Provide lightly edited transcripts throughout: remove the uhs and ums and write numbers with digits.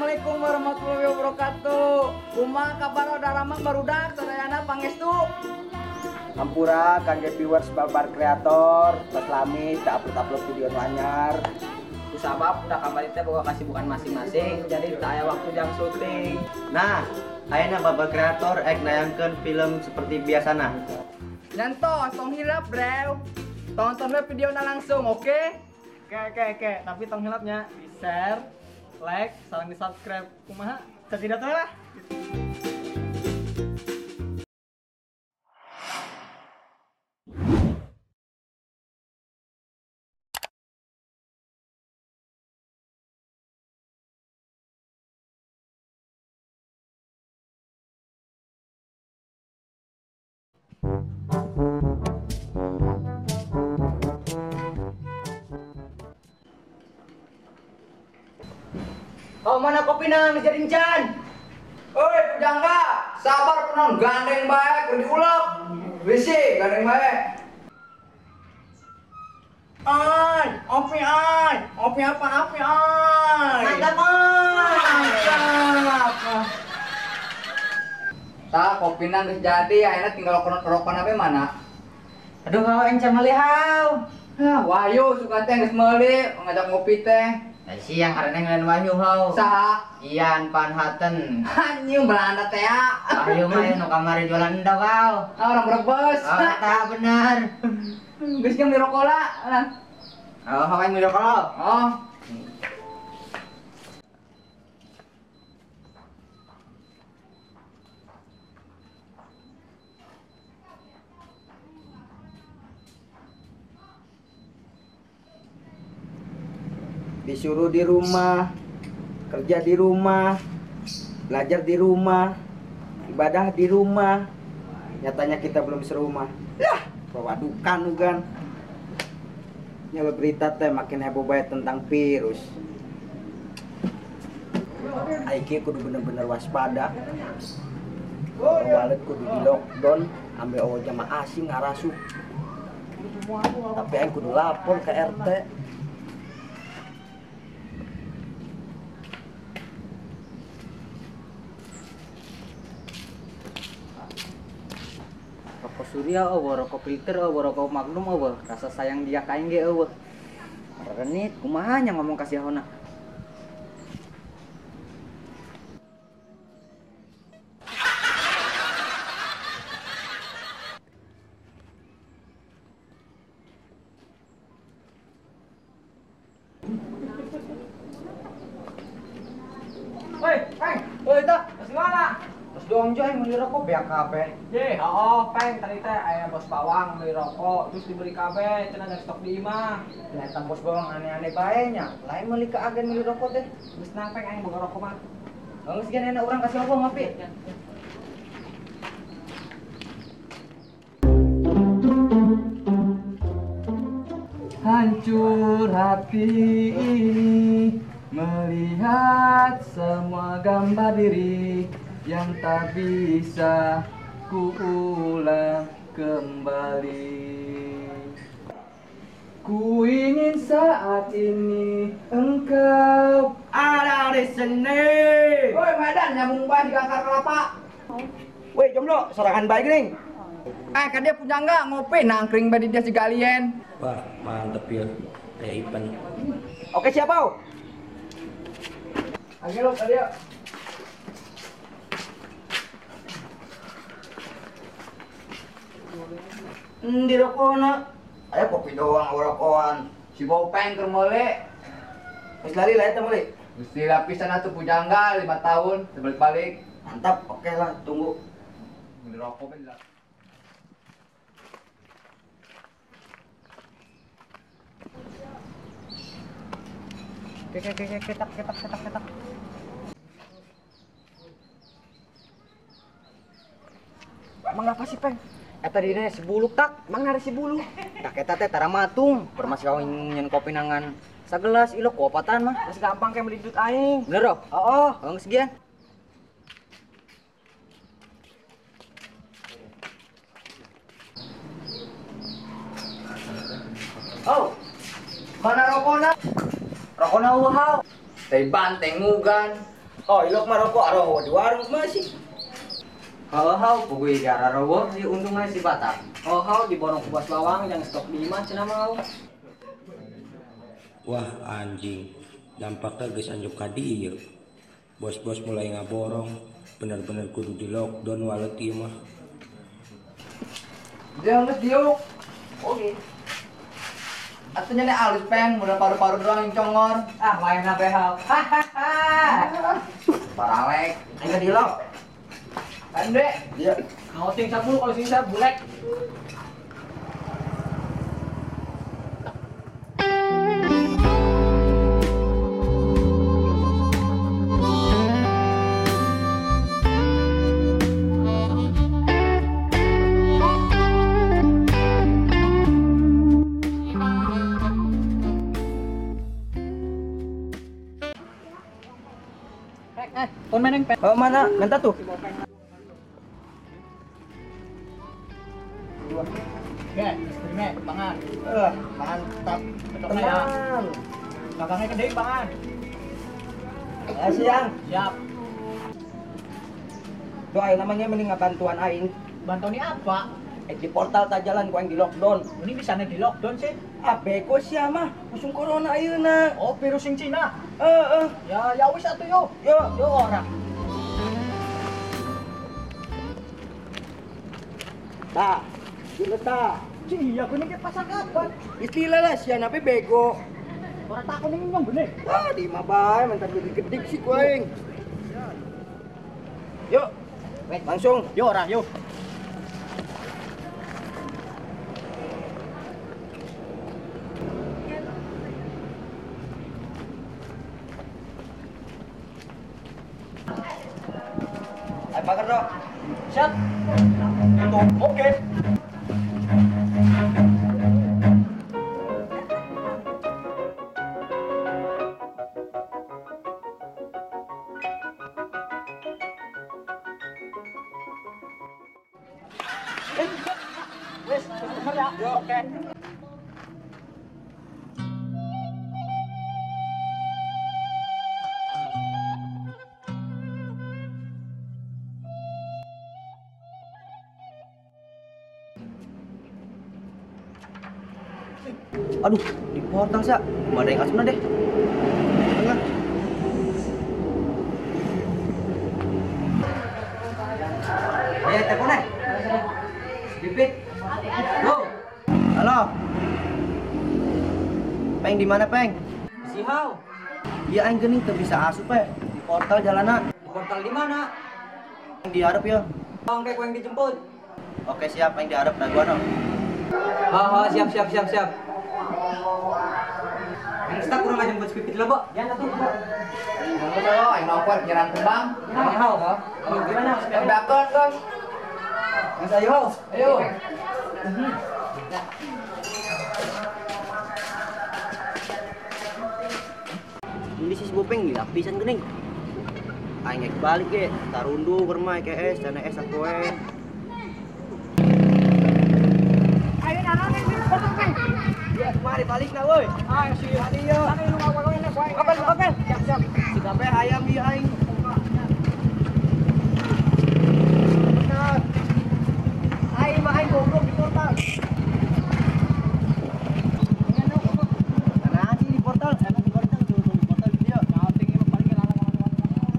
Assalamualaikum warahmatullahi wabarakatuh. Kumaha kabar daramang barudak sadayana pangestu? Hampura kangge viewers Babar Kreator, tos lami teu upload-upload video nu anyar. Kusabab udah kamari teh boga kasibukan masing-masing, jadi teu aya waktu jang syuting. Nah, ayeuna Babar Kreator ek nayangkeun film seperti biasana. Nyantos, tong hilap, bro. Tonton we videona langsung, oke? Oke, tapi tong hilapnya di-share, like, saling di-subscribe. Kumaha? Tidak lah. Oh, mana kopi nang jadi encan? Oi, pujangga, sabar penon gandeng bae keur diulek. Bisi gandeng bae. Ay, opi ay, opi apa api ay. Mantap, mantap. Tah, kopi nang geus jadi, ayeuna tinggal rokok abe mana? Aduh, hau encan meuli hau. Hah, Wahyu suka teh geus meuli ngajak ngopi teh. Siang karena ngelain Wahyu hau. Saha? Ian Panhaten. Anjing Belanda teh ya. Wahyu mah nu kamari jualan endog hau. Ah, orang Brebes. Oh, tah bener. Geus jeung dirokok lah. Oh, hau aing dirokok. Oh. Disuruh di rumah, kerja di rumah, belajar di rumah, ibadah di rumah. Nyatanya kita belum serumah. Lah, wadukan ugan. Nyala berita teh makin heboh bae tentang virus. Aiki kudu bener-bener waspada. Walet kudu di lockdown, ambil awa jamaah asing ngarasup. Tapi aing kudu lapor ke RT. Rokok Surya eueuh, rokok filter eueuh, rokok Magnum eueuh, rasa sayang dia ka aing ge eueuh. Renit kumaha nya ngomong ka si Hona. Woi, Peng. Woi, tah, geus mana? Terus doang jo aing meuli rokok beak kabeh. Ye, oh, Peng, tadi teh aya bos bawang meuli rokok, terus diberi kabeh, cenah dari stok di imah. Ternyata bos bawang aneh-aneh bae nya. Lain meuli ke agen meuli rokok teh. Geus nang Peng aing boga rokok mah. Geus geus enak urang kasih apa ngopi. Hancur hati ini melihat semua gambar diri yang tak bisa kuulang kembali. Ku ingin saat ini engkau ada di sini. Woi Medan nyambung bae di akar kelapa. Woi jomblo, sorangan bae geuning. Eh, kan dia punya enggak ngopi nangkring bae di dia si galien. Wah, mantep ya. Kayak Ipan. Oke, siapa? Ayo lo tadi ya. Di rokona. Aya kopi doang rokokan. Si Bopeng keur meuli. Geus lari lah eta meuli. Geus dilapisan atuh pujangga 5 tahun balik-balik. Mantap, oke lah, tunggu. Beli rokok bae lah. Ketak ketak ketak ketak. Emang apa sih, Peng? Eta dina si buluk tak, emang nari si bulu. Tak eta teh tara matung, permasi kawin nyen kopi nangan sagelas ilok kuopatan mah. Geus gampang kayak beli duit aing. Bener oh? Oh, oh, geus sekian. Oh. Mana rokona? Rokona eueuh. Teh banteng mugan. Oh, ilok mah rokok arah di warung masih. Hau pugui gara rowo si untung aja si Batak. Oh, hau diborong ku bos bawang yang stok di imah cenah mah. Wah anjing, dampaknya geus anjuk ka dieu. Bos-bos mulai ngaborong, bener-bener kudu di lockdown walet ieu mah. Dia geus diuk. Oke. Atuh nya alus peng, mudah paru-paru doang yang congor. Ah, main HP hau. Hahaha. Paralek. Ayo di lock. Ande. Iya. Mau sing 10 kalau sing 10 bulek. Oh, mana? Minta tuh. Dua. Oke, istrine pangan. Mantap. Tenang. Kakaknya gede pangan. Makasih, Yang. Siap. Doain namanya mending bantuan aing. Bantuan ini apa? Di portal tak jalan ku aing di lockdown. Ini bisa di lockdown sih. Ah, beko sia mah, usum corona ayeuna. Oh, virus sing Cina. Heeh. Ya, ya wis atuh yo. Yo, yo ora. Tah, gila tah. Iya, aku ini pasang kapan? Istilah lah sia nape bego. Ora takon ning nyong bener. Ah, di mah bae mentar jadi gedik sih ku aing. Yuk. Langsung. Yo ora, yo. Ayo pagar dong. Siap. Itu oke. Wes, bener ya. Oke. Aduh, di portal sih, ada yang asupna deh. Tengah. Telepon deh. Bibit. Go. Halo. Peng di mana, Peng? Si Hau. Iya aing geuning teu bisa asup eh. Di portal jalana. Di portal di mana? Di hareup ya. Bang kayak yang dijemput. Oke, siap aing di hareup dah gua no. Oh, siap. Yang stuck kurang aja jemput pipit lah, Bok. Jangan atuh, Bok. Mangga lo, aing nopor nyerang kembang. Nang hau, ha? Gimana? Bakon, Bos. Mas ayo. Ayo. Ini si Bopeng gila pisan geuning. Aing ek balik ge, tarundu bermai ke es, dana es sapoe. Ayo naon ini potong peng. Ya, kemari balik na woi. Ayo si Tadi yo. Tadi lu ngapain ini poe. Kapan? Siap. Si kape hayam ieu aing. Aing mah aing goblok di portal. Nah, di portal, emang di portal tuh di portal dia. Oh,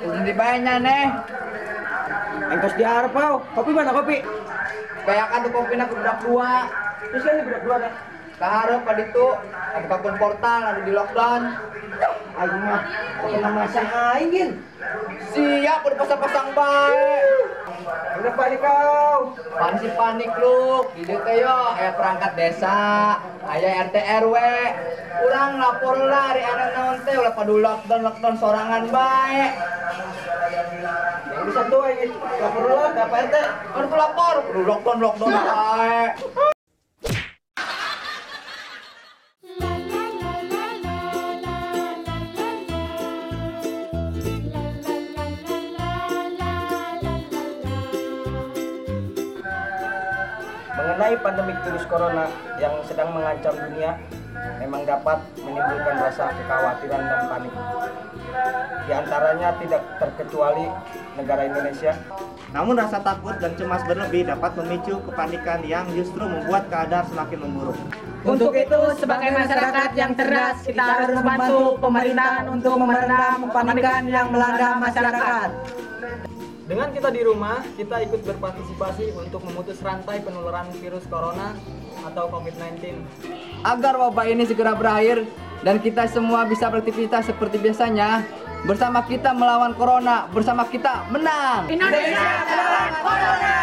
Udah dibayarnya nih. engkos diharap kau. Kopi mana kopi? Kayak kan tuh kopi nak budak dua. Terus kan budak dua kan? Kaharep pada itu, ada kapun portal, ada di lockdown. Aing mah, kena masang aing gin. Siap udah pasang-pasang baik. Udah panik kau. Pan sih panik lu, di dieu teh yo aya perangkat desa, aya RT RW. Urang lapor lah ari anu naon teh ulah padu lockdown sorangan bae. Yang bisa tuh aing lapor lah ke Pak RT. Kan ku lapor, kudu lockdown bae. Mengenai pandemi virus corona yang sedang mengancam dunia, memang dapat menimbulkan rasa kekhawatiran dan panik. Di antaranya tidak terkecuali negara Indonesia. Namun rasa takut dan cemas berlebih dapat memicu kepanikan yang justru membuat keadaan semakin memburuk. Untuk itu, sebagai masyarakat yang cerdas, kita harus membantu pemerintahan untuk meredam kepanikan yang melanda masyarakat. Dengan kita di rumah, kita ikut berpartisipasi untuk memutus rantai penularan virus corona atau COVID-19. Agar wabah ini segera berakhir dan kita semua bisa beraktivitas seperti biasanya, bersama kita melawan corona, bersama kita menang. Indonesia melawan corona!